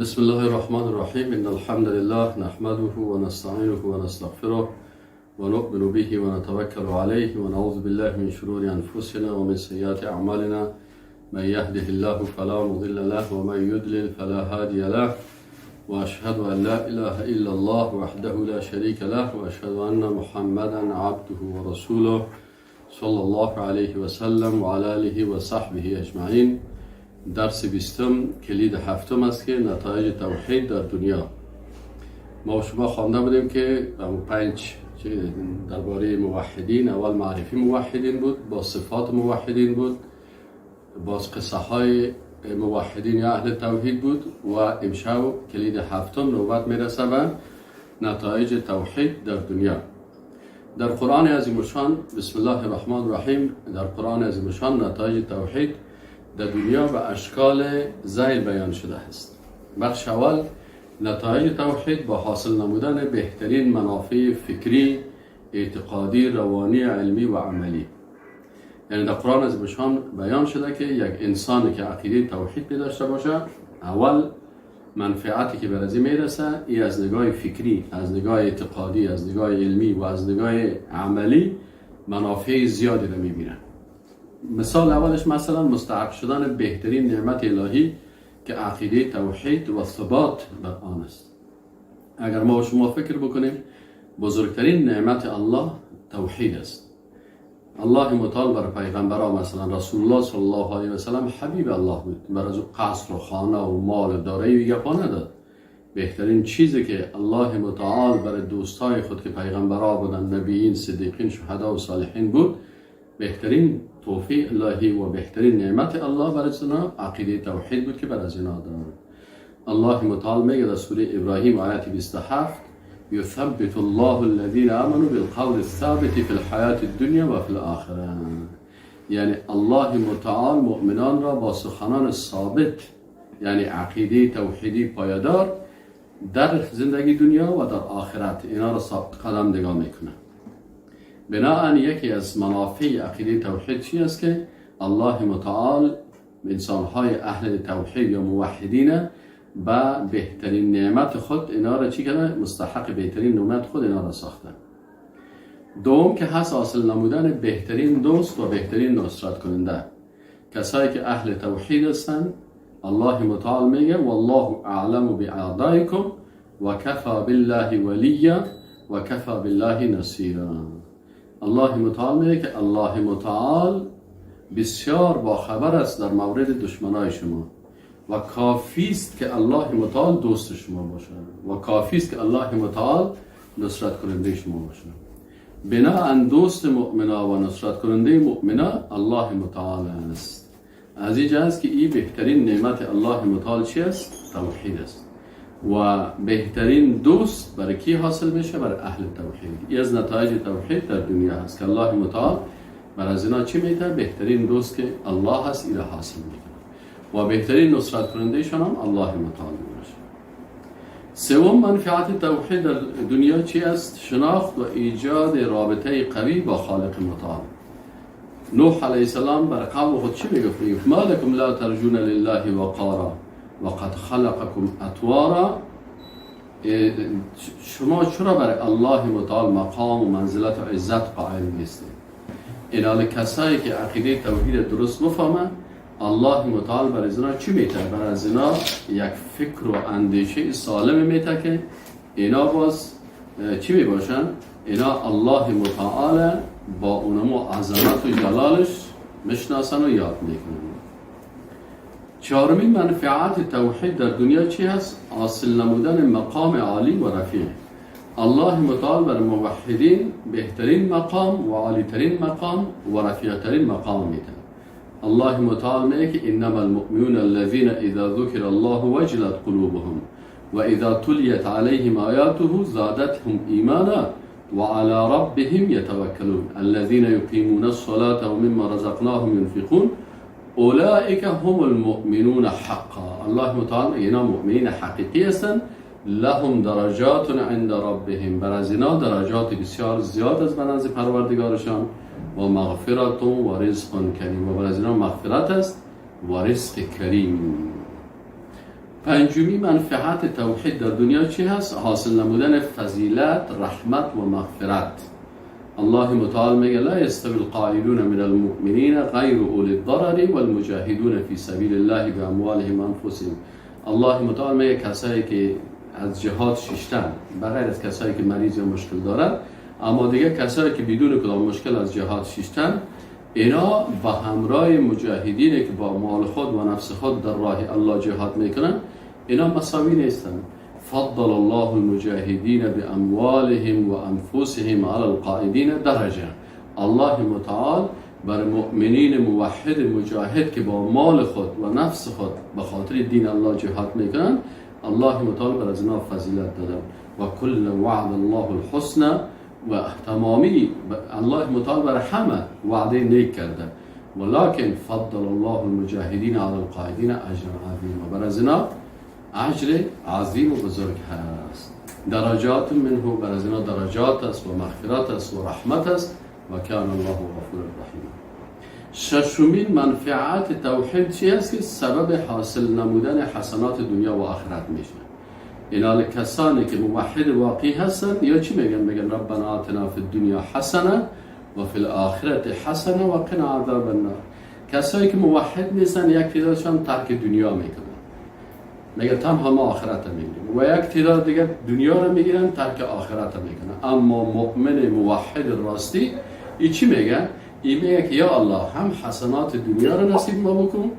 بسم الله الرحمن الرحیم. ان الحمد لله نحمده ونستعینه ونستغفره ونؤمن به ونتوكل عليه ونعوذ بالله من شرور انفسنا ومن سيئات اعمالنا. من يهده الله فلا مضل له ومن يضلل فلا هادي له. واشهد ان لا اله الا الله وحده لا شريك له واشهد ان محمدا عبده ورسوله صلى الله عليه وسلم وعلى آله وصحبه اجمعین. درس 20، کلید هفتم است که نتایج توحید در دنیا. ما و شما خوانده بودیم که پنج درباره موحدین. اول معرفی موحدین بود، با صفات موحدین بود، باز قصه های موحدین یا اهل توحید بود و امشب کلید هفتم نوبت میرسه به نتایج توحید در دنیا. در قرآن عظیم الشان، بسم الله الرحمن الرحیم، در قرآن عظیم الشان نتایج توحید در دنیا به اشکال ذیل بیان شده است. بخش اول، نتایج توحید با حاصل نمودن بهترین منافع فکری، اعتقادی، روانی، علمی و عملی. یعنی در قرآن عظیم الشان بیان شده که یک انسانی که عقیده توحید داشته باشه، اول منفعتی که بر ازی میرسه، ای از نگاه فکری، از نگاه اعتقادی، از نگاه علمی و از نگاه عملی منافع زیادی رو میبینه. مثال اولش مثلا مستحق شدن بهترین نعمت الهی که عقیده توحید و ثبات بر آن است. اگر ما و شما فکر بکنیم، بزرگترین نعمت الله توحید است. الله متعال بر پیغمبران، مثلا رسول الله صلی الله علیه و سلم حبیب الله بود، بر از قصر و خانه و مال و دارایی گپا نداد. بهترین چیزی که الله متعال برای دوستای خود که پیغمبرا بودن، نبیین، صدیقین، شهدا و صالحین بود، بهترین توفیق الهی و بهترین نعمت الله برای اینا عقیده توحید بود که بر از اینا داد. الله متعال میگه در سوره ابراهیم آیت 27: يثبت الله الذين آمنوا بالقول الثابت في الحياة الدنيا وفي الآخرة. یعنی الله متعال مؤمنان را با سخنان ثابت، یعنی عقیده توحیدی پایدار، در زندگی دنیا و در آخرت اینا را ثابت قدم نگاه میکنه. بناءً یکی از منافع عقیده توحید چی است؟ که الله متعال انسانهای اهل توحید یا موحدین به بهترین نعمت خود اینا را چی کرده؟ مستحق بهترین نعمت خود اینا را ساخته. دوم که هست، حاصل نمودن بهترین دوست و بهترین نصرت کننده. کسایی که اهل توحید هستند، الله متعال میگه: والله اعلم باعدائکم وکفی بالله ولیا وکفی بالله نصیرا. الله متعال میگه که الله متعال بسیار با خبر است در مورد دشمنای شما و کافی است که الله متعال دوست شما باشه و کافی است که الله متعال نصرت کننده شما باشه. بناءً دوست مؤمنا و نصرت کننده مؤمنا الله متعال است. از اینجا است که این بهترین نعمت الله متعال چی است؟ توحید است. و بهترین دوست برای کی حاصل میشه؟ برای اهل توحید. این از نتایج توحید در دنیا است که الله متعال بر از اینا چی میته؟ بهترین دوست که الله هست، اینا حاصل میکنه و بهترین نصرت کننده شان هم الله متعال میشه. سوم، منفعت توحید در دنیا چی است؟ شناخت و ایجاد رابطه قوی با خالق متعال. نوح علیه السلام بر قوم خود چی میگفت؟ میگفت: ما لكم لا ترجون لله وقارا وقد خلقكم اطوارا. شما چرا برای الله متعال مقام و منزلت و عزت قائل نیستید؟ اینال کسایی که عقیده توحید درست مفهمن، الله متعال بر ازینا چی میته؟ بر ازینا یک فکر و اندیشه سالم میته که اینا باز چی می باشن؟ اینا الله متعال با اونمو عظمت و جلالش میشناسن و یاد میکنن. چهارمین منفعت توحید در دنیا چی هست؟ حاصل نمودن مقام عالی و رفیع. الله متعال بر موحدین بهترین مقام و عالی ترین مقام و رفیع ترین مقام میده. الله متعال میگه که انما المؤمنون الذين اذا ذكر الله وجلت قلوبهم واذا تليت عليهم آياته زادتهم ایمانا وعلى ربهم يتوكلون الذين يقيمون الصلاة ومما رزقناهم ينفقون اولئك هم المؤمنون حقا. الله متعال اینا مؤمنین حقیقی هستند. لهم درجات عند ربهم، بر از اینا درجات بسیار زیاد از بنز پروردگارشان، و مغفرت و رزق کریم، و بر از اینا مغفرت است و رزق کریم. پنجمی منفعت توحید در دنیا چی هست؟ حاصل نمودن فضیلت، رحمت و مغفرت. الله متعال میگه لا یستوی القاعدون من المؤمنین غیر اولی الضرر والمجاهدون فی سبیل الله باموالهم وانفسهم. الله متعال میگه کسایی که از جهاد شیشتن، بغیر از کسایی که مریض یا مشکل دارن، اما دیگه کسایی که بدون کدام مشکل از جهاد شیشتن، اینا با همراه مجاهدین که با مال خود و نفس خود در راه الله جهاد میکنن، اینا مساوی نیستن. فضل الله المجاهدین باموالهم و انفسهم علی القاعدین درجه. الله متعال بر مؤمنین موحد مجاهد که با مال خود و نفس خود به خاطر دین الله جهاد میکنن، الله متعال بر از اینا فضیلت دادن. و کل وعد الله الحسنى، و تمامی الله متعال بر همه وعده نیک کرده، ولکن فضل الله المجاهدین علی القاعدین اجر عظیم، و بر از اینا اجر عظیم و بزرگ هست. درجات منه، بر از اینا درجات است و مغفرت است و رحمت است. و کان الله غفور رحیم. ششمین منفعت توحید چی است؟ که سبب حاصل نمودن حسنات دنیا و آخرت میشه. اینا کسانی که موحد واقعی هستن یا چی میگن؟ میگن ربنا آتنا فی الدنیا حسنه و فی الاخرة حسنه و قنا عذاب النار. کسایی که موحد نیستن یک تعدادشان ترک دنیا میکنن، میگه تنها ما آخرت میگیریم، و یک تعداد دیگه دنیا رو میگیرن ترک آخرت میکنن. اما مؤمن موحد راستی ای چی میگه؟ ای میگه که یا الله هم حسنات دنیا رو نصیب ما بکن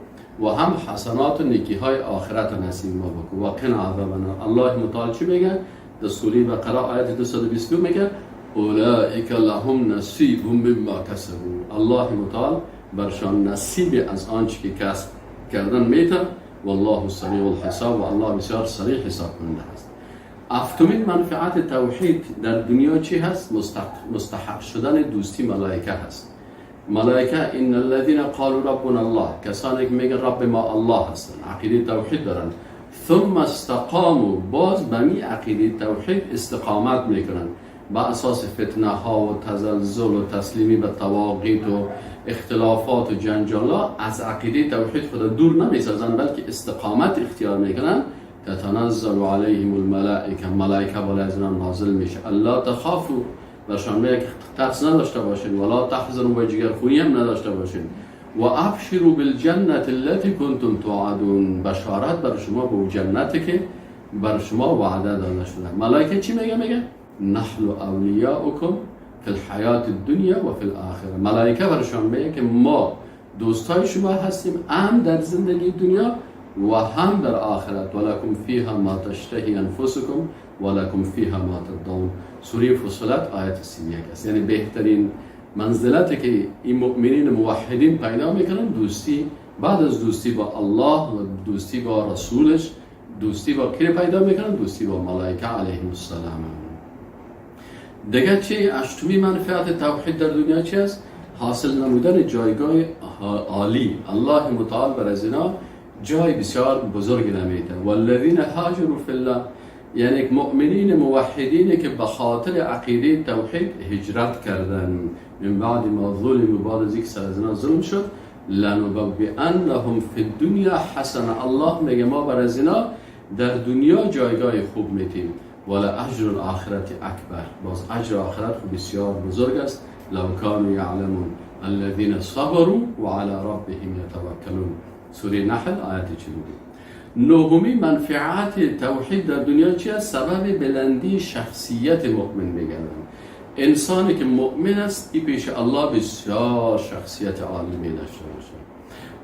و هم حسنات و نیکی های آخرت نصیب ما بکن و قنا عذاب النار. الله متعال چی میگه؟ در سوره بقره آیت 222 میگه اولئک لهم نصیب مما کسبوا. الله متعال برشان نصیب از آنچه که کسب کردن میته. والله سریع الحساب، و الله بسیار سریع حساب کننده است. هفتمین منفعت توحید در دنیا چی هست؟ مستحق شدن دوستی ملائکه هست. ملائکه ان الذين قالوا ربنا الله، کسانی که میگن رب ما الله هستن، عقیده توحید دارن، ثم استقاموا، باز به می عقیده توحید استقامت میکنن، با اساس فتنه ها و تزلزل و تسلیمی به طواغیت و اختلافات و جنجال ها از عقیده توحید خود دور نمیسازن، بلکه استقامت اختیار میکنن. تتنزل علیهم الملائکه، ملائکه بالای از اینا نازل میشه. الا تخافوا، برشان میگه که ترس نداشته باشین، ولا تحزنوا، و جگرخونی هم نداشته باشین، و ابشروا بالجنة التي کنتم توعدون، بشارت بر شما به جنتی که بر شما وعده داده شده. ملائکه چی میگه؟ میگه نحن اولیاؤکم فی الحیات الدنیا و فی الاخره. ملائکه برشان میگه که ما دوستای شما هستیم، هم در زندگی دنیا و هم در آخرت. ولکم فیها ما تشتهی انفسکم ولکم فیها ما تدعون. سوره فصلت آیت 31 است. یعنی بهترین منزلتی که این مؤمنین موحدین پیدا میکنن، دوستی بعد از دوستی با الله و دوستی با رسولش، دوستی با کی پیدا میکنن؟ دوستی با ملائکه علیهم السلام. دیگه چی؟ هشتمی منفعت توحید در دنیا چی است؟ حاصل نمودن جایگاه عالی. الله متعال بر از اینا جای بسیار بزرگ نمیده. والذین هاجروا فی الله، یعنی مؤمنین موحدین که به خاطر عقیده توحید هجرت کردن، من بعد ما ظلموا، بعد از اینکه سر از اینا ظلم شد، لنبوئنهم فی الدنیا حسنه. الله میگه ما بر از اینا در دنیا جایگاه خوب میتیم. ولا اجر الاخرة اکبر، باز اجر آخرت خوب بسیار بزرگ است. لو کانوا یعلمون الذین صبروا وعلى ربهم یتوکلون. سوره نحل آیت 42. نهمی منفعت توحید در دنیا چی است؟ سبب بلندی شخصیت مؤمن میگردن. انسانی که مؤمن است ای پیش الله بسیار شخصیت عالی می داشته باشه.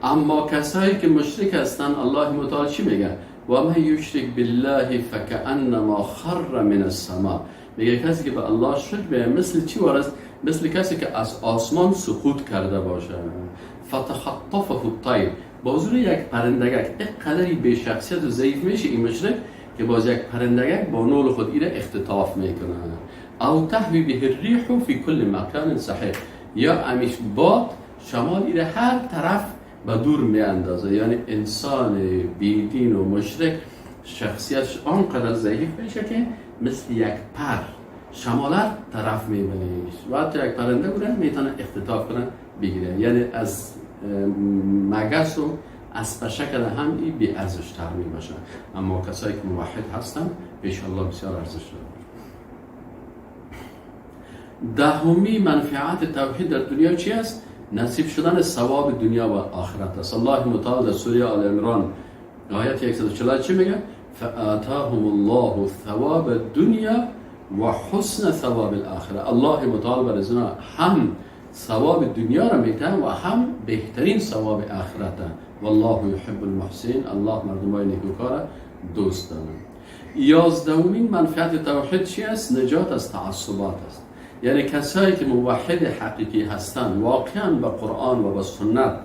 اما کسایی که مشرک هستند، الله متعال چی میگه؟ و من یشرک بالله فکأنما خر من السماء. میگه کسی که به الله شرک به مثل چی وارد؟ مثل کسی که از آسمان سقوط کرده باشه. فتخطفه الطیر، باز یک پرندگک اینقدری به شخصیت و ضعیف میشه این مشرک که باز یک پرندگک با نول خود ایره اختطاف میکنه. او تهوی به الریح فی کل مکان سحیق، یا امیش باد شمال ایره هر طرف به دور می اندازه. یعنی انسان بیدین و مشرک شخصیتش آنقدر ضعیف میشه که مثل یک پر شمال هر طرف میبریش و حتی یک پرنده بودن میتونه اختطاف کنه بگیره. یعنی از مگس و از پشه کده هم ای بی ارزش تر می باشه. اما کسایی که موحد هستن پیش الله بسیار ارزش دارن. دهمی منفعت توحید در دنیا چی است؟ نصیب شدن ثواب دنیا و آخرت است. الله متعال در سوره آل عمران آیت 140 چی میگه؟ فآتاهم الله ثواب الدنیا و حسن ثواب الاخره. الله متعال بر ازنا هم ثواب دنیا را میده و هم بهترین ثواب آخرت. والله یحب المحسنین. الله مردمای نیکوکار دوست دارد. 11مین منفعت توحید چی است؟ نجات از تعصبات است. یعنی کسایی که موحد حقیقی هستند، واقعا به قرآن و به سنت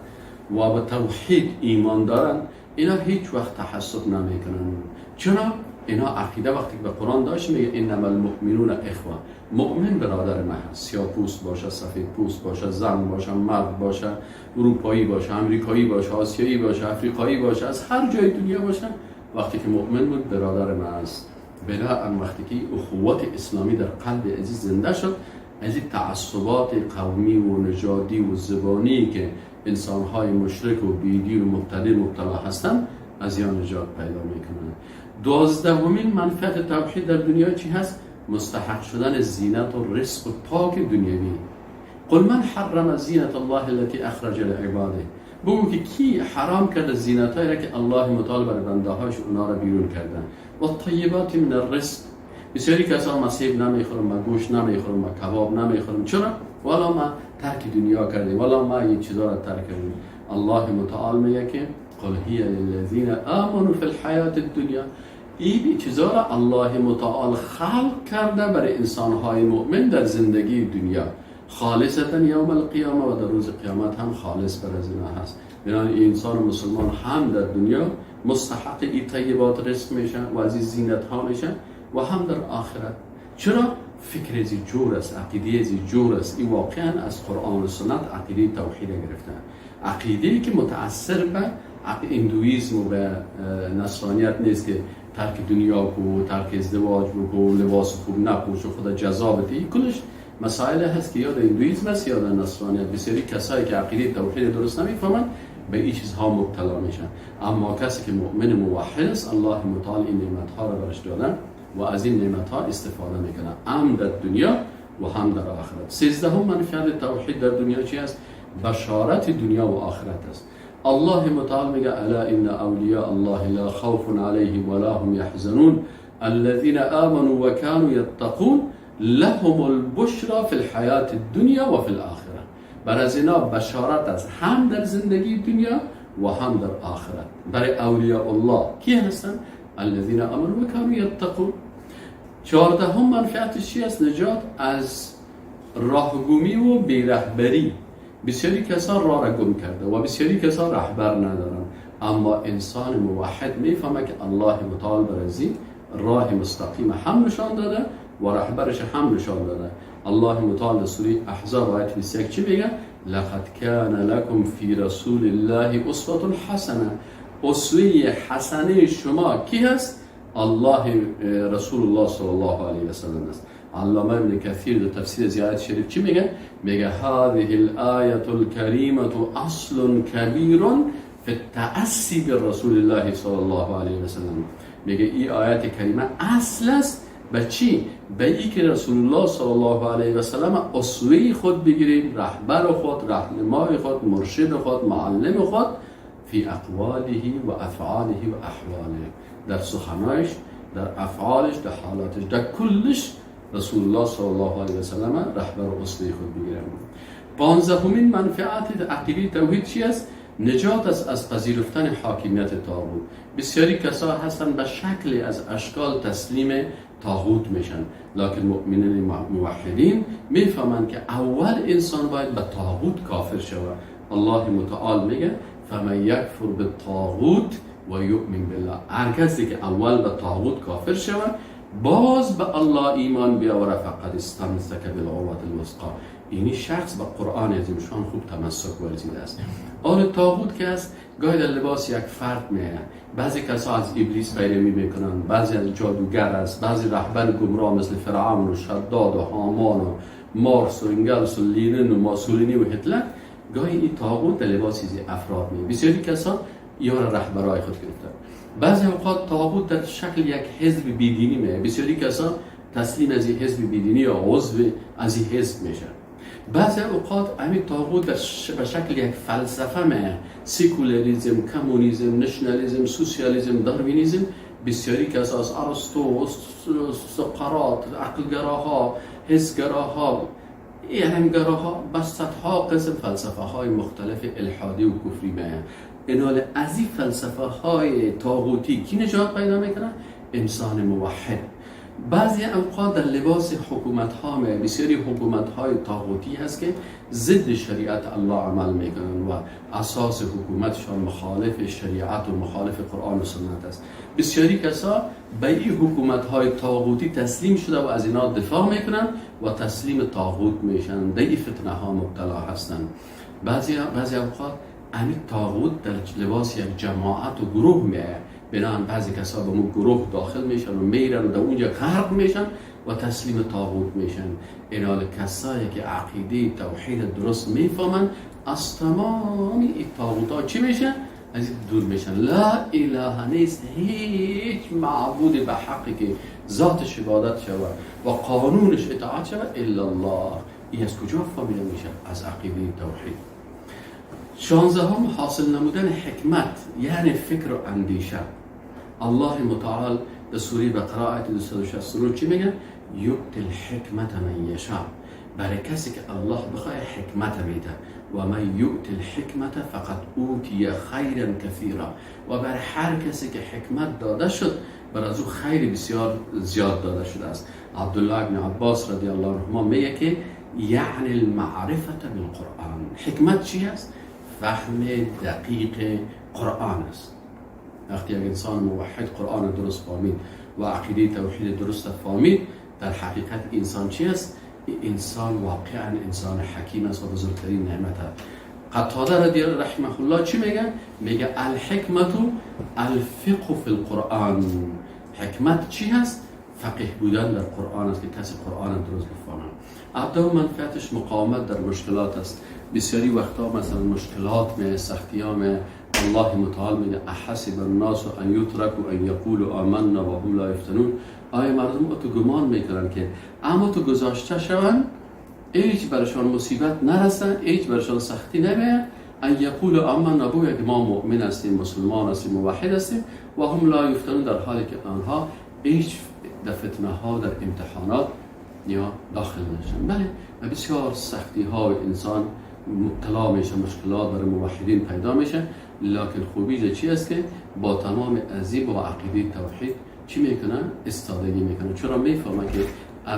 و به توحید ایمان دارند، اینا هیچ وقت تحسب نمیکنن. چرا؟ اینا عقیده وقتی که به قرآن داشت میگه انما المؤمنون اخوه، مؤمن برادر من هست، سیاه پوست باشه، سفید پوست باشه، زن باشه، مرد باشه، اروپایی باشه، امریکایی باشه، آسیایی باشه، افریقایی باشه، از هر جای دنیا باشه، وقتی که مؤمن بود برادر من است. بناءً وقتی که اخوت اسلامی در قلب عزیز زنده شد، از این تعصبات قومی و نژادی و زبانی که انسان‌های مشرک و بیدین و مبتدی مبتلا هستند از یان نجات پیدا میکنند. 12مین منفعت توحید در دنیا چی هست؟ مستحق شدن زینت و رزق و پاک دنیوی. قل من حرم زینت الله التي اخرج لعباده. بگو که کی حرام کرده زینتایی را که الله متعال بر بنده هاش اونا را بیرون کردن. و الطیبات من الرزق. بسیاری کسا ما سیب نمیخورم، ما گوشت نمیخورم، ما کباب نمیخورم. چرا؟ والا ما ترک دنیا کردیم، والا ما این چیزا را ترک کردیم. الله متعال میگه که قل هی للذین آمنوا فی الحیات الدنیا. این چیزا را الله متعال خلق کرده برای انسانهای مؤمن در زندگی دنیا، خالصتا یوم القیامه، و در روز قیامت هم خالص بر از اینا هست. بنابراین انسان مسلمان هم در دنیا مستحق این طیبات رزق میشه و از این زینت ها میشه و هم در آخرت. چرا؟ فکر ازی جور است، عقیده ازی جور است. این واقعا از قرآن و سنت عقیده توحید گرفته، عقیده که متأثر به هندویسم و به نصرانیت نیست که ترک دنیا کو، ترک ازدواج بکو، لباس خوب نپوش و خدا جزا بده. این کلش مسائل هست که یا در هندویسم است یا در نصرانیت. بسیاری کسایی که عقیده توحید درست نمیفهمند به این چیزها مبتلا میشن. اما کسی که مؤمن موحد است، الله متعال این نعمت ها را برش دادن و از این نعمت ها استفاده میکنه، هم در دنیا و هم در آخرت. 13 منفعت توحید در دنیا چی است؟ بشارت دنیا و آخرت است. الله متعال میگه الا ان اولیاء الله لا خوف علیهم ولا هم یحزنون الذين آمنوا وكانوا يتقون لهم البشرى في الحیات الدنیا و فی الاخره. بر از اینا بشارت است، هم در زندگی دنیا و هم در آخرت. برای اولیاء الله کی هستن؟ الذين آمنوا وكانوا يتقون. 14 منفعتش چی است؟ نجات از راهگمی و بیرهبری. بسیاری کسان راه را گم کرده و بسیاری کسان رهبر ندارن، اما انسان موحد میفهمه که الله متعال بر از این راه مستقیم هم نشان داده و رهبرش هم نشان داده. الله متعال در سوره احزاب آیت 21 چی میگه؟ لقد کان لکم فی رسول الله اسوة حسنه. اسوه حسنه شما کی هست؟ الله رسول الله صلی الله علیه و سلم است. علامه ابن کثیر در تفسیر زیارت شریف چی میگه؟ میگه هذه الآیة الکریمة اصل کبیر فی التأسی برسول الله صلی الله علیه و سلم. میگه این آیت کریمه اصل است به چی؟ به ای که رسول الله صلی الله علیه و سلم اسوه خود بگیریم، رهبر خود، رهنمای خود، مرشد خود، معلم خود، فی اقواله و افعاله و احواله، در سخنایش، در افعالش، در حالاتش، در کلش رسول الله صلی الله علیه و سلم رهبر و اسوه خود بگیریم. 15مین منفعت عقیده توحید چی است؟ نجات است از پذیرفتن حاکمیت طاغوت. بسیاری کسا هستند به شکلی از اشکال تسلیم طاغوت میشن، لکن مؤمنین موحدین میفهمند که اول انسان باید به طاغوت کافر شود. الله متعال میگه فمن یکفر بالطاغوت و یؤمن بالله. هر کسی که اول به طاغوت کافر شود باز به الله ایمان بیاوره فقد استمسک بالعروة الوثقی. اینی شخص با قرآن عظیم شان خوب تمسک ورزیده است. آن طاغوت که است گاهی در لباس یک فرد میآید. بعضی کسا از ابلیس پیروی میکنند، بعضی از جادوگر است، بعضی رهبر گمراه مثل فرعون و شداد و هامان و مارکس و انگلس و لینین و ماسولینی و هتلر. گاهی این طاغوت در لباس افراد میآید. بسیاری کسا یا را رهبرای خود گرفتن. بعضی اوقات طاغوت در شکل یک حزب بیدینی میه، بسیاری کسان تسلیم از این حزب بیدینی یا عضو از این حزب میشن. بعضی اوقات همین طاغوت به شکل یک فلسفه میه، سکولاریزم، کمونیسم، نشنالیسم، سوسیالیسم، داروینیسم. بسیاری کس از ارسطو، سقراط، عقلگراها، حسگراها، علمگراها، به صدها قسم فلسفه های مختلف الحادی و کفری میه. اینال از این فلسفه های طاغوتی کی نجات پیدا میکنه؟ انسان موحد. بعضی اوقات در لباس حکومت ها می، بسیاری حکومت های طاغوتی هست که ضد شریعت الله عمل میکنن و اساس حکومتشان مخالف شریعت و مخالف قرآن و سنت است. بسیاری کسا به این حکومت های طاغوتی تسلیم شده و از اینا دفاع میکنن و تسلیم طاغوت میشن، در این فتنه ها مبتلا هستن. بعضی اوقات همین طاغوت در لباس یک جماعت و گروه میه، بنابراین بعضی کسا به اون گروه داخل میشن و میرن و در اونجا غرق میشن و تسلیم طاغوت میشن. اینال کسایی که عقیده توحید درست میفهمن از تمام این طاغوت ها چی میشن؟ از این دور میشن. لا اله نیست هیچ معبود به حقی که ذاتش عبادت شود و قانونش اطاعت شود الا الله. این از کجا فهمیده میشه؟ از عقیده توحید. 16 حاصل نمودن حکمت، یعنی فکر و اندیشه. الله متعال در سوره بقره آیت 269 چی میگه؟ یؤتی الحکمت من یشاء. برای کسی که الله بخواه حکمت میده. و من یؤتی الحکمت فقط اوتی خیرا کثیرا. و برای هر کسی که حکمت داده شد بر از او خیر بسیار زیاد داده شده است. عبدالله بن عباس رضی الله عنهما میگه که یعنی المعرفة بالقرآن. حکمت چی است؟ فهم دقیق قرآن است. وقتی یک انسان موحد قرآن درست فهمید و عقیده توحید درست فهمید، در حقیقت انسان چی است؟ انسان واقعا انسان حکیم است و بزرگترین نعمت است. قتاده رضی رحمه الله چی میگه؟ میگه الحکمت الفقه فی القرآن. حکمت چی هست؟ فقیه بودن در قرآن است که کسی قرآن درست بفهمه. عبده منفعتش مقاومت در مشکلات است. بسیاری وقتا مثلا مشکلات می، سختی ها می، الله متعال میگه احسب الناس ان یترکوا ان یقولوا آمنا و هم لا یفتنون. آیا مردم تو گمان میکنن که اما تو گذاشته شوند، هیچ برشان مصیبت نرسن، هیچ برشان سختی نمیاد، ان یقولوا آمنا، بگوید که ما مؤمن هستیم، مسلمان هستیم، موحد هستیم، و هم لا یفتنون، در حالی که آنها هیچ در فتنه ها، در امتحانات یا داخل نشن. بله، و بسیار سختی ها انسان مبتلا میشه، مشکلات برای موحدین پیدا میشه، لکن خوبیش چی است که با تمام عزیب و عقیده توحید چی میکنن؟ استادگی میکنن. چرا؟ میفهمن که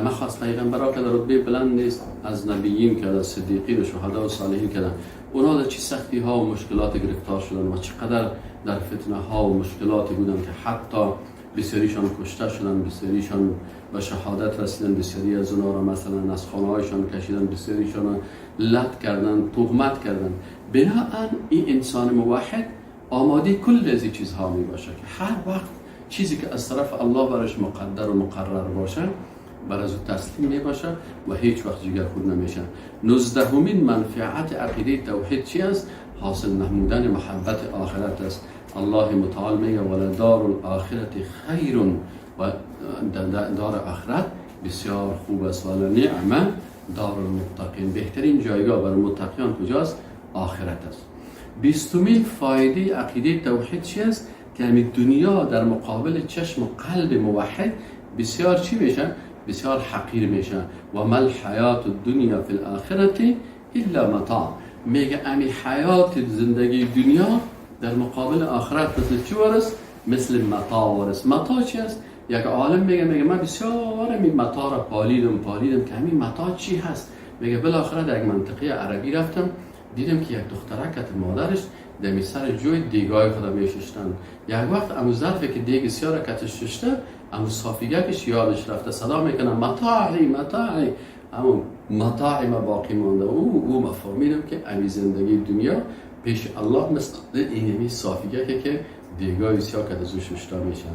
ما خواست پیغمبرا که در رتبه بلند نیست، از نبیین که از صدیقین و شهدا و صالحین کردن، اونا در چی سختی ها و مشکلات گرفتار شدن و چقدر در فتنه ها و مشکلاتی بودن که حتی بسیاریشان کشته شدن، بسیاریشان به شهادت رسیدن، بسیاری از اونا را مثلا از خانه هایشان کشیدن، بسیاریشان لط کردن، تهمت کردن. بناهن این انسان موحد آماده کل از این چیزها می باشه که هر وقت چیزی که از طرف الله برش مقدر و مقرر باشه بر از او تسلیم می باشه و هیچ وقت جگر خود نمیشه. 19 منفعت عقیده توحید چی است؟ حاصل نمودن محبت آخرت است. الله متعال میگه ولدار الاخرت خیر، و دار آخرت بسیار خوب است، ولا نعم دار المتقین. بهترین جایگاه برای متقیان کجاست؟ آخرت است. 20 فایده عقیده توحید چی است؟ که همین دنیا در مقابل چشم و قلب موحد بسیار چی میشه؟ بسیار حقیر میشه. و ما الحیات الدنیا فی الاخرة الا متاع. میگه امی حیات زندگی دنیا در مقابل آخرت مثل چی ورس؟ مثل متاع ورس. متاع چی است؟ یک عالم میگه من بسیار می متاع را پالیدم که همین متاع چی هست. میگه بالاخره در یک منطقه عربی رفتم، دیدم که یک دخترک مادرش دمی سر جوی دیگای خدا میششتن. یک وقت امو ظرفی که دیگ سیاه را کتش ششته، امو صافیگکش یادش رفته، صدا میکنه متاعی متاعی، امو متاعی ما باقی مانده. او مفهمیدم که امی زندگی دنیا پیش الله مثل اینمی صافیگکه که دیگای سیاه که از او ششته میشن.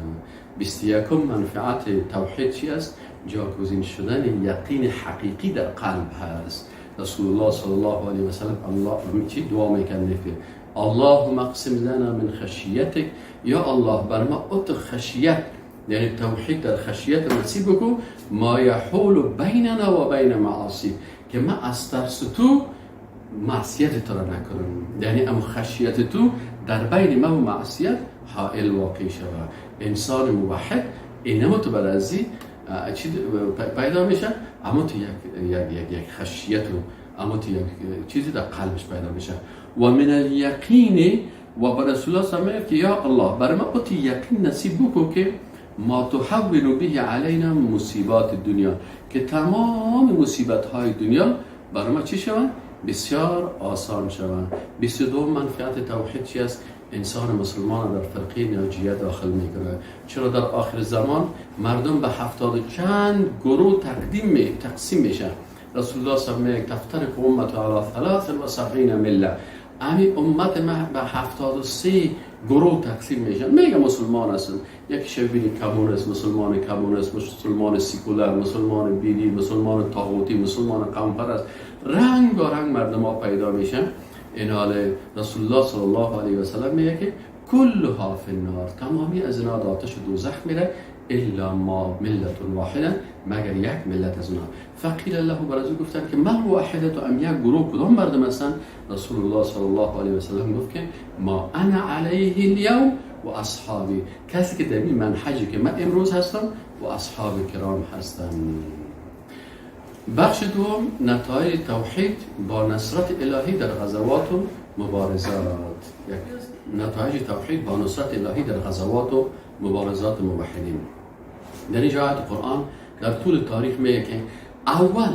21 منفعت توحید چی است؟ جاگزین شدن یقین حقیقی در قلب هست. رسول الله صلی الله علیه و سلم الله چی دعا میکنه که اللهم اقسم لنا من خشیتک، یا الله بر ما ات خشیت، یعنی توحید در خشیت نصیب بکن، ما یحول بیننا و بین معاصی، که ما از ترس تو معصیت تو را نکنم، یعنی ام خشیت تو در بین ما و معصیت حائل واقع شود. انسان موحد اینما تو برازی چی پیدا میشه، اما تو یک خشیت و اما تو یک چیزی در قلبش پیدا میشه. و من الیقین، و بر رسول الله صلی الله علیه و که یا الله برای ما ات یقین نصیب بکن که ما تحول به علینا مصیبات دنیا، که تمام مصیبت های دنیا برای ما چی شوند؟ بسیار آسان شوند. 22 منفعت توحید چی است؟ انسان مسلمان در فرقه ناجیه داخل میکنه. چرا در آخر زمان مردم به 70 چند گروه تقسیم میشن. رسول الله صلی الله علیه و تفترق امت علی 73 مله، امی امت ما به 73 گروه تقسیم میشن. میگه مسلمان هستن، یکی شبیه کمونیست، مسلمان کمونیست، مسلمان سیکولر، مسلمان بیدی، مسلمان طاغوتی، مسلمان قوم پرست، رنگ و رنگ مردم ها پیدا میشن. این حال رسول الله صلی الله علیه و سلم میگه که کلها فی النار، تمامی از اینا در آتش دوزخ میره، الا ما ملت واحده، مگر یک ملت از اونها. فقیل له، برای او گفتن که من واحده ام، یک گروه کدام مردم هستن؟ رسول الله صلی الله علیه و سلم گفت که ما انا علیه الیوم و اصحابی، کسی که در این منهجی که من امروز هستم و اصحاب کرام هستم. بخش دوم نتایج توحید با نصرت الهی در غزوات و مبارزات. نتایج توحید با نصرت الهی در غزوات و مبارزات موحدین. در اینجا آیات قرآن در طول تاریخ میگه که اول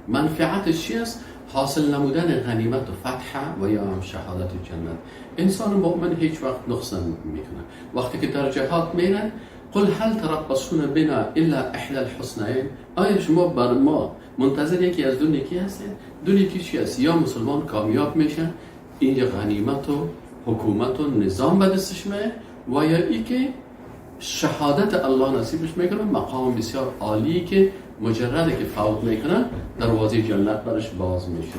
منفعتش چی است؟ حاصل نمودن غنیمت و فتح و یا هم شهادت جنت. انسان مؤمن هیچ وقت نقص نمیکنه. وقتی که در جهاد میرن، قل هل تربصون بنا الا احدى الحسنین، آیا شما بر ما منتظر یکی از دو نیکی هستید؟ دو نیکی چی است؟ یا مسلمان کامیاب میشه، اینجا غنیمت و حکومت و نظام به دستش میه، و یا ای که شهادت الله نصیبش میکنه، مقام بسیار عالی که مجرده که فوت میکنه دروازه جنت برش باز میشه.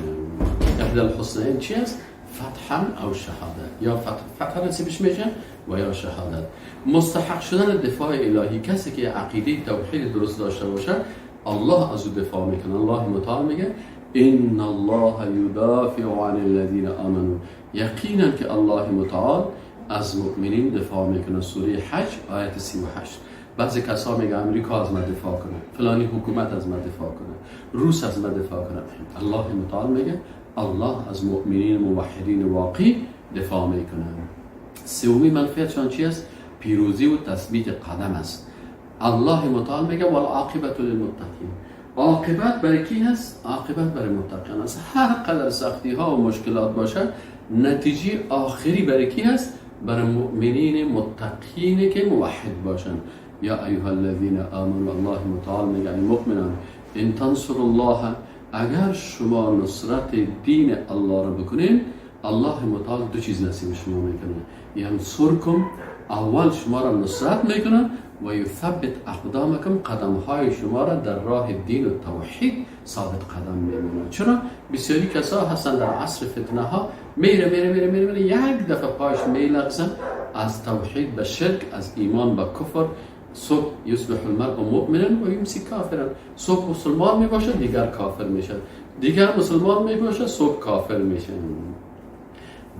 احدى الحسنین چی است؟ فتحا او شهادت، یا فتح نصیبش میشه و یا شهادت. مستحق شدن دفاع الهی، کسی که عقیده توحید درست داشته باشه الله از او دفاع میکنه. الله متعال میگه ان الله یدافع عن الذین آمنوا، یقینا که الله متعال از مؤمنین دفاع میکنه. سوره حج آیت 38. بعضی کسا میگه امریکا از ما دفاع کنه، فلانی حکومت از ما دفاع کنه، روس از ما دفاع کنه. الله متعال میگه الله از مؤمنین موحدین واقعی دفاع میکنه. سومی منفعتشان چی است؟ پیروزی و تثبیت قدم است. الله متعال میگه والعاقبة للمتقین. عاقبت برای کی هست؟ عاقبت برای متقین است. هر قدر سختی ها و مشکلات باشه، نتیجه آخری برای کی هست؟ برای مؤمنین متقین که موحد باشن. یا ایها الذین آمنوا، الله متعال میگه ای مؤمنان، ان تنصروا الله، اگر شما نصرت دین الله را بکنین، الله متعال دو چیز نصیب شما میکنه. ینصرکم، اول شما را نصرت میکنه، و یثبت اقدامکم، قدم های شما را در راه دین و توحید ثابت قدم میمونه. چرا؟ بسیاری کسا هستن در عصر فتنه ها میره میره میره میره میره، یک دفعه پاش میلغزن از توحید به شرک، از ایمان به کفر. صبح یصبح المرء مؤمنا و یمسی کافرا، صبح مسلمان میباشه دیگر کافر میشه، دیگر مسلمان میباشه صبح کافر میشه.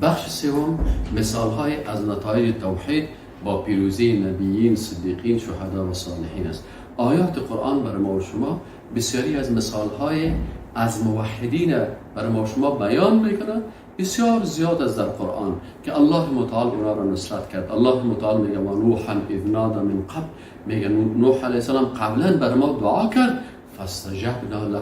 بخش سوم مثال های از نتایج توحید با پیروزی نبیین، صدیقین، شهدا و صالحین است. آیات قرآن برای ما و شما بسیاری از مثال های از موحدین برای ما و شما بیان میکنه، بسیار زیاد از در قرآن که الله متعال اونا را نصرت کرد. الله متعال میگه و نوحا اذ نادی من قبل، میگه نوح علیه السلام قبلا بر ما دعا کرد، فاستجبنا له،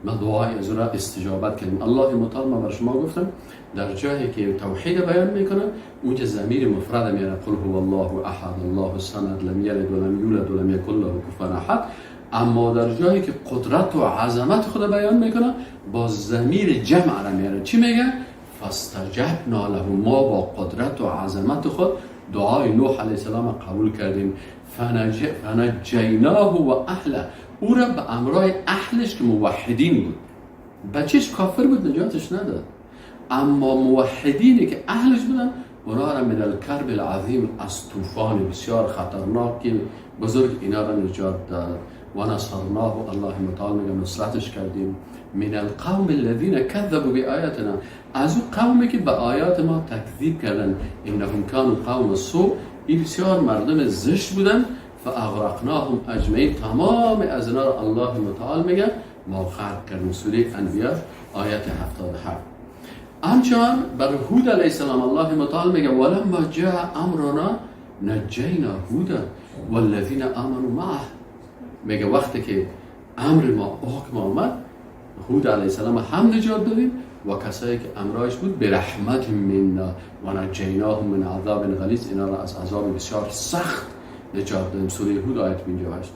ما دعای از او را استجابت کردیم. الله متعال، ما بر شما گفتم در جایی که توحید بیان میکنه اونجا ضمیر مفرد میاره، قل هو الله احد الله الصمد لم یلد ولم یولد ولم یکن له کفوا احد. اما در جایی که قدرت و عظمت خود بیان میکنه با ضمیر جمع را میاره. چی میگه؟ فاستجبنا له، ما با قدرت و عظمت خود دعای نوح علیه السلام قبول کردیم. فنجیناه و اهله، او را به امرای اهلش که موحدین بود، بچهش کافر بود نجاتش نداد، اما موحدینی که اهلش بودن اونا را من الکرب العظیم، از طوفان بسیار خطرناک بزرگ اینا را نجات داد. و نصرناه، الله متعال میگه نصرتش کردیم. من القوم الذين كذبوا بآیاتنا، از اون قومی که به آیات ما تکذیب کردن. انهم كانوا قوم سوء، این بسیار مردم زشت بودن. فاغرقناهم اجمعین، تمام از اینا را الله متعال میگه ما غرق کردیم. سوره انبیاء آیت 77. همچنان بر هود علیه السلام الله متعال میگه ولما جاء امرنا نجینا هودا والذین آمنوا معه. میگه وقتی که امر ما، حکم آمد، هود علیه السلام هم نجات دادیم و کسایی که امرایش بود به رحمت منا و نجیناهم من عذاب غلیظ، اینا را از عذاب بسیار سخت نجات دادیم. سوره هود آیت 58.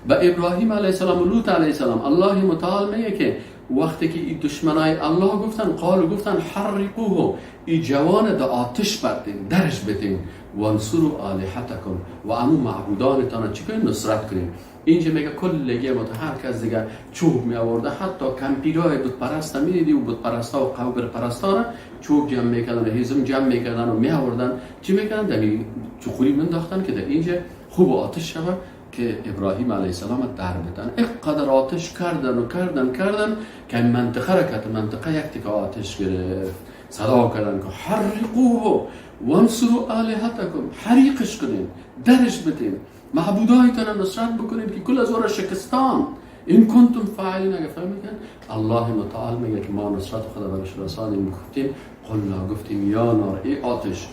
و ابراهیم علیه السلام و لوط علیه السلام الله متعال میگه که وقتی که این دشمنای الله گفتن، قالو گفتن حرقوه، این جوان در آتش بردین، درش بدین، وانصروا آلهتکم، و امو معبودانتان چی کنین؟ نصرت کنین. اینجا میگه کلگی هر کس دیگه چوب می آورده، حتی کمپیرای بت پرست میدیدی و بت پرستا و قبر پرستا را چوب جمع میکردن و هیزم جمع میکردن و می آوردن، چی میکردن؟ در چخوری منداختن که در اینجا خوب آتش شود که ابراهیم علیه السلام در بدن. اینقدر آتش کردن و کردن کردن که این منطقه را که منطقه یک تکه آتش گرفت. صدا کردن که حرقوه وانصروا آلهتکم، حریقش کنین، درش بدین، معبودایتان نصرت بکنین که کل از او را شکستان. این کنتم فاعلین. اگه فهمیدن الله متعال میگه که ما نصرت خدا برش رسانیم. گفتیم قلنا، گفتیم یا نار، ای آتش،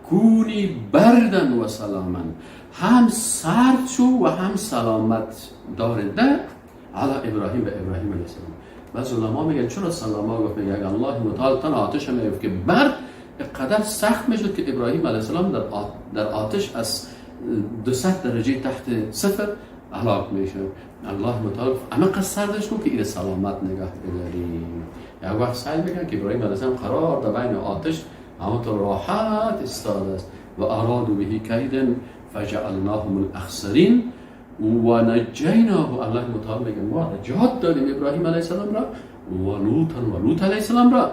کونی بردن و سلامن، هم سرد شو و هم سلامت دارنده علی ابراهیم، به ابراهیم علیه السلام. بعض علما میگن چرا سلاما گفت؟ میگه اگه الله متعال تن آتش هم که برد قدر سخت میشد که ابراهیم علیه السلام در آتش از 200 درجه تحت صفر هلاک میشه. الله متعال اما قد سردش کن که این سلامت نگاه بداریم. یک وقت سعی میکنه که ابراهیم علیه السلام قرار در بین آتش همونطور راحت استاده است. و ارادوا به کیدا فجعلناهم الاخسرین و نجیناه. الله متعال میگه ما نجات دادیم ابراهیم علیه السلام را و لوطا و لوط علیه السلام را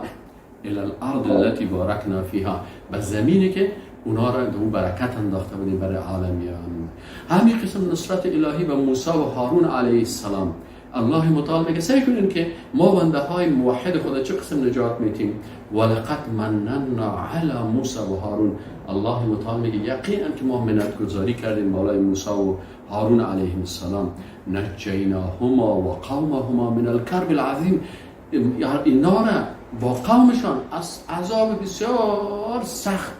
الى الارض التي بارکنا فیها، به زمینی که اونا را در برکت انداخته بودیم برای عالمیان. همین قسم نصرت الهی به موسی و هارون علیه السلام. الله متعال میگه سعی کنین که ما بنده های موحد خدا چه قسم نجات میتیم. ولقد مننا علی موسی و هارون. الله متعال میگه یقینا که ما منت گذاری کردیم بالای موسی و هارون علیهم السلام. نجیناهما و قومهما من الکرب العظیم، اینا را با قومشان از عذاب بسیار سخت،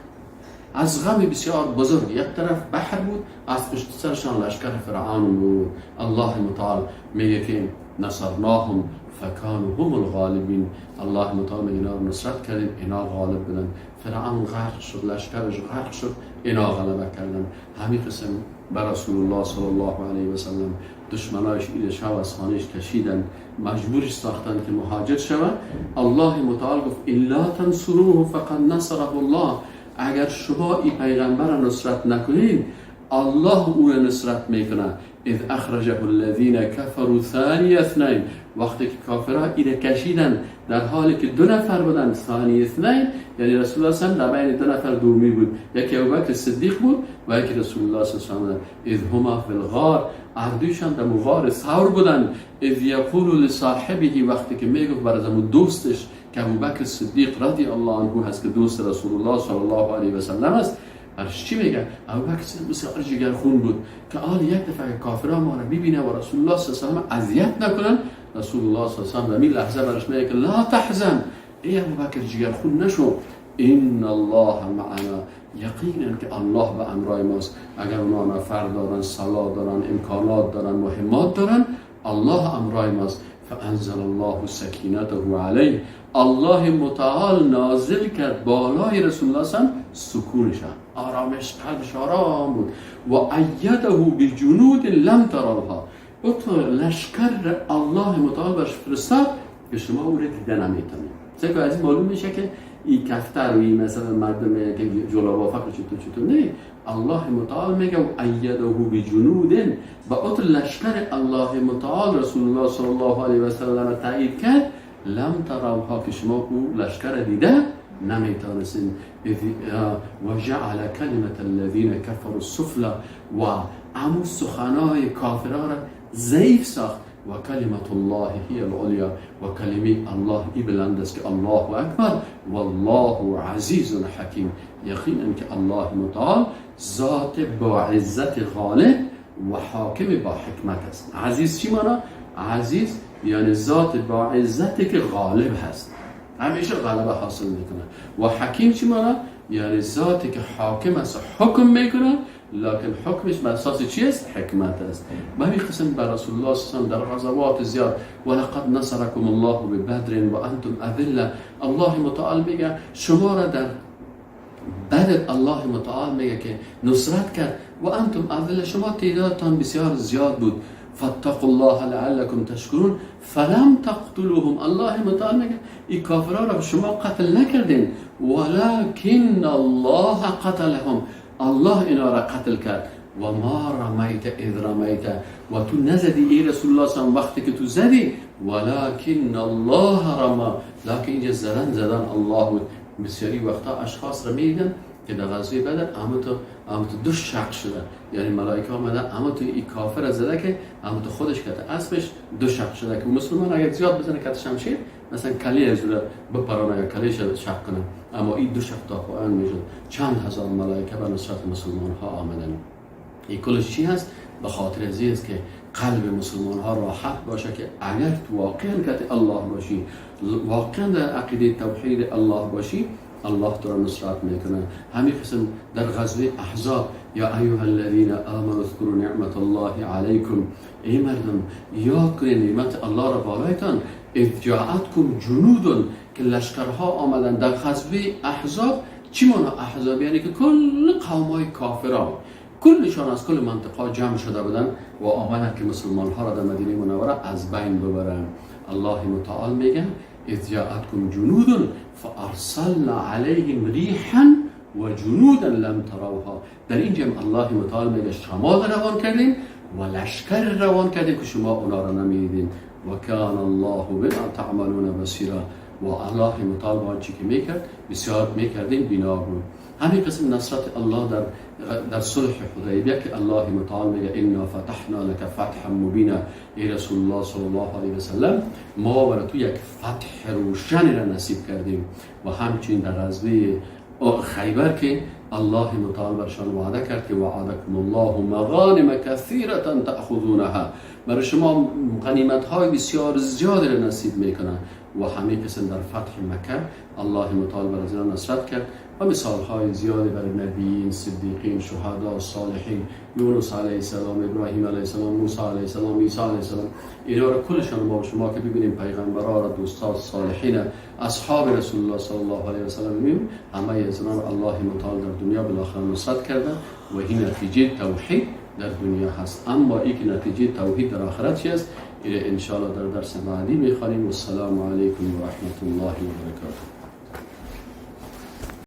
از غم بسیار بزرگ. یک طرف بحر بود، از پشت سرشان لشکر فرعون بود. الله متعال میگه که نصرناهم فکانوا هم الغالبین. الله متعال میگه اینا رو نصرت کردیم، اینا غالب بودن. فرعون غرق شد، لشکرش غرق شد، اینا غلبه کردن. همین قسم بر رسول الله صلی الله علیه و سلم دشمنایش ایل شو از خانهش کشیدن، مجبورش ساختن که مهاجر شود. الله متعال گفت الا تنصروه فقد نصره الله، اگر شما این پیغمبر را نصرت نکنید الله او را نصرت میکنه. اذ اخرجه الذین کفروا ثانی اثنین، وقتی که کافرها ایره کشیدن در حالی که دو نفر بودن، ثانی اثنین یعنی رسول الله صلی الله علیه و در بین دو نفر دومی بود، یکی ابوبکر صدیق بود و یکی رسول الله صلی الله علیه و اذ هما فی الغار، اردوشان در غار ثور بودن. اذ یقول لصاحبه، وقتی که میگفت برای دوستش که ابوبکر صدیق رضی الله عنه هست که دوست رسول الله صلی الله علیه و سلم است، برش چی میگه؟ ابوبکر صدیق بسیار جگرخون بود که آل یک دفعه کافرها ما رو ببینه و رسول الله صلی الله علیه و سلم اذیت نکنن، رسول الله صلی الله علیه و سلم در این لحظه برش میگه که لا تحزن، ای ابوبکر جگرخون نشو، ان الله معنا، یقینا که الله به امرای ماست. اگر اونا نفر دارن، سلاح دارن، امکانات دارن، مهمات دارن، الله امرای ماست. فانزل الله سکینته علیه، الله متعال نازل کرد بالای رسول الله صلی الله علیه و سکونش، آرامش، قلبش آرام بود. و ایده بجنود لم تروها، او تو لشکر الله متعال برش فرستاد که شما او را دیده نمیتونید. چون از این معلوم میشه که این کفتر و این مثلا مردم که جلو فقر چطور نه، الله متعال میگه و ایده بجنود، با او لشکر الله متعال رسول الله صلی الله علیه و سلم تایید کرد، لم تروها، که شما او لشکر دیده نمیتونستین. و جعل کلمة الذین کفروا السفلی، و امو سخنای کافرها را ضعیف ساخت. و کلمة الله هی العلیا، و کلمه الله ای بلند است که الله اکبر والله عزیز حکیم. یقینا که الله متعال ذات با عزت غالب و حاکم با حکمت است. عزیز چی مانا؟ عزیز یعنی ذات با عزتی که غالب هست، همیشه غلبه حاصل میکنه. و حکیم چی مانا؟ یعنی ذاتی که حاکم است، حکم میکنه، لکن حکمش بر اساس چی است؟ حکمت است. به همین قسم بر رسول الله صلی الله علیه و در غزوات زیاد، ولقد نصرکم الله ببدر و انتم اذله. الله متعال میگه شما را در بدر الله متعال میگه که نصرت کرد، و انتم اذله، شما تعدادتان بسیار زیاد بود. فاتقوا الله لعلكم تشکرون فلم تقتلوهم. الله متعال میگه این کافرها را شما قتل نکردین، ولكن الله قتلهم، الله اینا را قتل کرد. و ما رمیت اذ رمیت، و تو نزدی ای رسول الله صلی الله علیه و وقتی که تو زدی، ولكن الله رما، لکن اینجا زدن الله بود. بسیاری وقتا اشخاص را میدیدن که در غزوه بدر اما تو دو شق شده، یعنی ملائکه آمده اما تو این کافر زده که اما تو خودش کته اسبش دو شق شده، که مسلمان اگر زیاد بزنه کته شمشیر مثلا کلی از بپرانه یا کلیش شق کنه، اما این دو شق تا پایان میشد. چند هزار ملائکه به نصرت مسلمان ها آمدن. این کلش چی هست؟ به خاطر از است که قلب مسلمان ها راحت باشه که اگر تو واقعا کت الله باشی، واقعا در عقیده توحید الله باشی، الله تو را نصرت میکنه. همین قسم در غزوه احزاب، یا ایها الذین آمنوا اذکروا نعمت الله علیکم، ای مردم یاد کنید نعمت الله را بالایتان، اذ جاءتکم جنود، که لشکرها آمدن در غزوه احزاب. چی معنی احزاب؟ یعنی که کل قومای کافران کلشان از کل منطقه جمع شده بودن و آمدن که مسلمان ها را در مدینه منوره از بین ببرن. الله متعال میگه اذ جاءتکم جنود فارسلنا علیهم ریحا و جنودا لم تروها. در اینجا الله متعال میگه شما روان کردیم و لشکر روان کردیم که شما اونا را نمیدیدین. و کان الله بما تعملون بصیرا، و الله متعال با آنچه که میکرد بسیار میکردیم بینا بود. همین قسم نصرت الله در صلح حدیبیه که الله متعال میگه انا فتحنا لك فتحا مبینا، ای رسول الله صلی الله علیه و سلم ما برای تو یک فتح روشنی را نصیب کردیم. و همچنین در غزوه خیبر که الله متعال برشان وعده کرد که وعدکم الله مغانم کثیرة تأخذونها، برای شما غنیمت های بسیار زیاد را نصیب میکنه. و همه قسم در فتح مکه الله متعال بر از نصرت کرد و مثال های زیادی برای نبیین، صدیقین، شهدا، صالحین، یونس علیه السلام، ابراهیم علیه السلام، موسی علیه السلام، عیسی علیه السلام، اینا را کلشان ما و شما که ببینیم پیغمبرا را، دوستا، صالحین، اصحاب رسول الله صلی الله علیه و سلم میبینیم، همه از اینا الله متعال در دنیا بالاخره نصرت کرده و این نتیجه توحید در دنیا هست. اما این که نتیجه توحید در آخرت چی است؟ ان شاء الله در درس بعدی میخوانیم. والسلام علیکم و رحمت الله و برکاته.